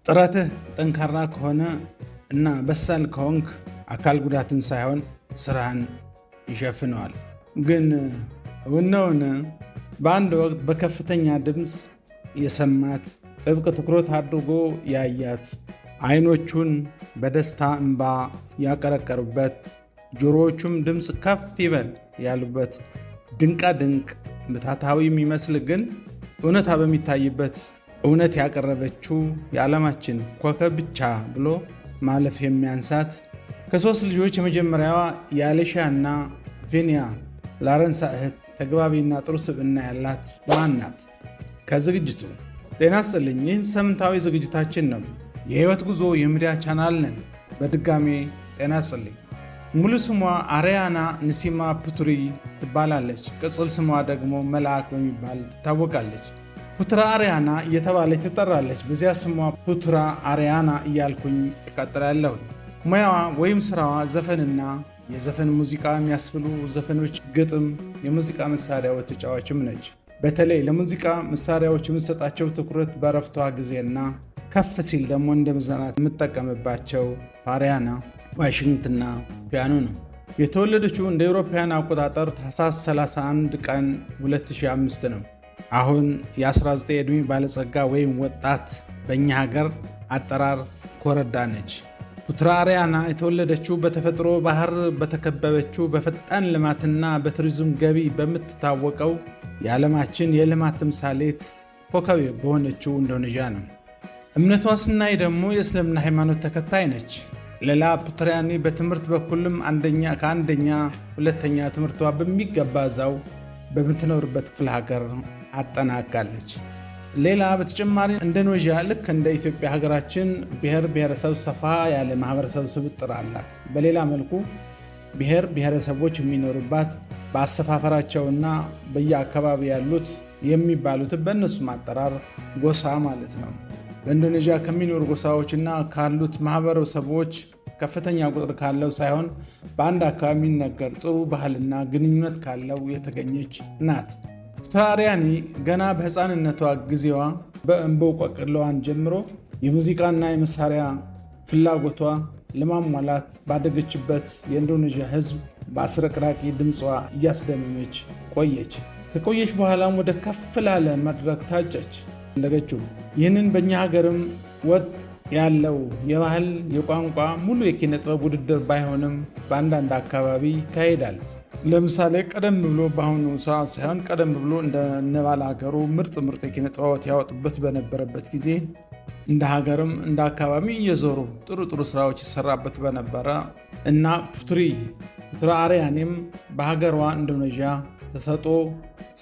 ጥረትህ ጠንካራ ከሆነ እና በሳል ከሆንክ አካል ጉዳትን ሳይሆን ስራህን ይሸፍነዋል። ግን እውን ነውን? በአንድ ወቅት በከፍተኛ ድምፅ የሰማት፣ ጥብቅ ትኩረት አድርጎ ያያት፣ አይኖቹን በደስታ እንባ ያቀረቀሩበት፣ ጆሮዎቹም ድምፅ ከፍ ይበል ያሉበት፣ ድንቃ ድንቅ ምትሃታዊ የሚመስል ግን እውነታ በሚታይበት እውነት ያቀረበችው የዓለማችን ኮከብ ብቻ ብሎ ማለፍ የሚያንሳት፣ ከሶስት ልጆች የመጀመሪያዋ የአሌሻ እና ቬኒያ ላረንሳ እህት፣ ተግባቢና ጥሩ ስብዕና ያላት ማን ናት? ከዝግጅቱ ጤና ይስጥልኝ። ይህን ሳምንታዊ ዝግጅታችን ነው። የህይወት ጉዞ የሚዲያ ቻናል ነን። በድጋሜ ጤና ይስጥልኝ። ሙሉ ስሟ አሪያና ንሲማ ፑትሪ ትባላለች። ቅጽል ስሟ ደግሞ መልአክ በሚባል ትታወቃለች። ፑትራ አሪያና እየተባለች ትጠራለች። በዚያ ስሟ ፑትራ አሪያና እያልኩኝ እቀጥላለሁኝ። ሙያዋ ወይም ስራዋ ዘፈንና የዘፈን ሙዚቃ የሚያስብሉ ዘፈኖች ግጥም፣ የሙዚቃ መሳሪያዎች ተጫዋችም ነች። በተለይ ለሙዚቃ መሳሪያዎች የምትሰጣቸው ትኩረት በረፍቷ ጊዜና ከፍ ሲል ደግሞ እንደ መዝናናት የምትጠቀምባቸው ፓሪያና፣ ዋሽንትና ፒያኖ ነው። የተወለደችው እንደ አውሮፓውያን አቆጣጠር ታህሳስ 31 ቀን 2005 ነው። አሁን የ19 ዕድሜ ባለጸጋ ወይም ወጣት፣ በእኛ ሀገር አጠራር ኮረዳ ነች። ፑትራ አሪያና የተወለደችው በተፈጥሮ ባህር በተከበበችው፣ በፈጣን ልማትና በቱሪዝም ገቢ በምትታወቀው፣ የዓለማችን የልማት ተምሳሌት ኮከብ በሆነችው ኢንዶኔዥያ ነው። እምነቷ ስናይ ደግሞ የእስልምና ሃይማኖት ተከታይ ነች። ሌላ ፑትሪያኒ በትምህርት በኩልም አንደኛ ከአንደኛ ሁለተኛ ትምህርቷ በሚገባ እዛው በምትኖርበት ክፍለ ሀገር አጠናቃለች። ሌላ በተጨማሪ ኢንዶኔዥያ ልክ እንደ ኢትዮጵያ ሀገራችን ብሔር ብሔረሰብ ሰፋ ያለ ማህበረሰብ ስብጥር አላት። በሌላ መልኩ ብሔር ብሔረሰቦች የሚኖሩባት በአሰፋፈራቸውና በየአካባቢ ያሉት የሚባሉት በእነሱ አጠራር ጎሳ ማለት ነው። በኢንዶኔዥያ ከሚኖሩ ጎሳዎችና ካሉት ማህበረሰቦች ከፍተኛ ቁጥር ካለው ሳይሆን በአንድ አካባቢ የሚነገር ጥሩ ባህልና ግንኙነት ካለው የተገኘች ናት። ፑትራ አሪያኒ ገና በሕፃንነቷ ጊዜዋ በእንቦቆቅላዋን ጀምሮ የሙዚቃና የመሳሪያ ፍላጎቷ ለማሟላት ባደገችበት የኢንዶኔዥያ ሕዝብ በአስረቅራቂ ድምጿ እያስደመመች ቆየች። ከቆየች በኋላም ወደ ከፍ ላለ መድረክ ታጨች ለገችው። ይህንን በእኛ ሀገርም ወጥ ያለው የባህል፣ የቋንቋ፣ ሙሉ የኪነ ጥበብ ውድድር ባይሆንም በአንዳንድ አካባቢ ይካሄዳል። ለምሳሌ ቀደም ብሎ፣ በአሁኑ ሰዓት ሳይሆን ቀደም ብሎ እንደነባል ሀገሩ ምርጥ ምርጥ የኪነ ጥበባት ያወጡበት በነበረበት ጊዜ እንደ ሀገርም እንደ አካባቢ እየዞሩ ጥሩ ጥሩ ስራዎች ይሰራበት በነበረ እና ፑትራ አሪያኔም በሀገሯ ኢንዶኔዥያ ተሰጥኦ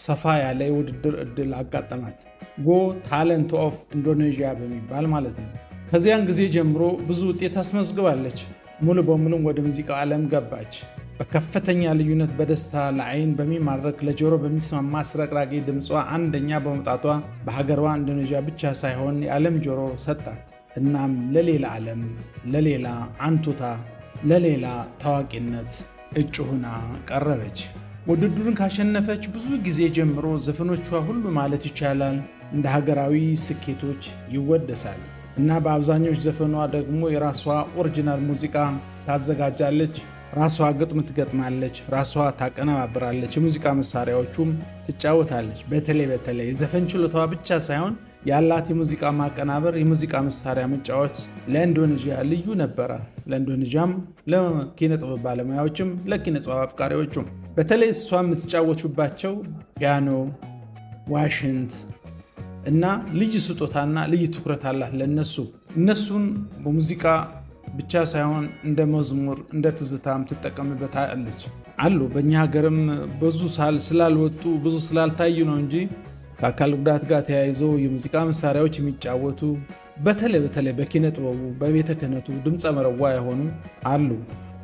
ሰፋ ያለ የውድድር እድል አጋጠማት። Go Talent of Indonesia በሚባል ማለት ነው። ከዚያን ጊዜ ጀምሮ ብዙ ውጤት አስመዝግባለች። ሙሉ በሙሉም ወደ ሙዚቃው ዓለም ገባች። በከፍተኛ ልዩነት በደስታ ለአይን በሚማርክ፣ ለጆሮ በሚስማማ አስረቅራቂ ድምጿ አንደኛ በመውጣቷ በሀገሯ ኢንዶኔዥያ ብቻ ሳይሆን የዓለም ጆሮ ሰጣት። እናም ለሌላ ዓለም፣ ለሌላ አንቱታ፣ ለሌላ ታዋቂነት እጩ ሆና ቀረበች። ውድድሩን ካሸነፈች ብዙ ጊዜ ጀምሮ ዘፈኖቿ ሁሉ ማለት ይቻላል እንደ ሀገራዊ ስኬቶች ይወደሳሉ እና በአብዛኞቹ ዘፈኗ ደግሞ የራሷ original ሙዚቃ ታዘጋጃለች። ራሷ ግጥም ትገጥማለች፣ ራሷ ታቀነባብራለች፣ የሙዚቃ መሳሪያዎቹም ትጫወታለች። በተለይ በተለይ የዘፈን ችሎታዋ ብቻ ሳይሆን ያላት የሙዚቃ ማቀናበር፣ የሙዚቃ መሳሪያ መጫወት ለኢንዶኔዥያ ልዩ ነበረ። ለኢንዶኔዥያም፣ ለኪነ ጥበብ ባለሙያዎችም፣ ለኪነ ጥበብ አፍቃሪዎቹም በተለይ እሷ የምትጫወቱባቸው ፒያኖ፣ ዋሽንት እና ልዩ ስጦታና ልዩ ትኩረት አላት ለነሱ። እነሱን በሙዚቃ ብቻ ሳይሆን እንደ መዝሙር፣ እንደ ትዝታም ትጠቀምበታለች። አሉ በእኛ ሀገርም ብዙ ስላልወጡ፣ ብዙ ስላልታዩ ነው እንጂ ከአካል ጉዳት ጋር ተያይዞ የሙዚቃ መሳሪያዎች የሚጫወቱ፣ በተለይ በተለይ በኪነ ጥበቡ፣ በቤተ ክህነቱ ድምፀ መረዋ የሆኑ አሉ።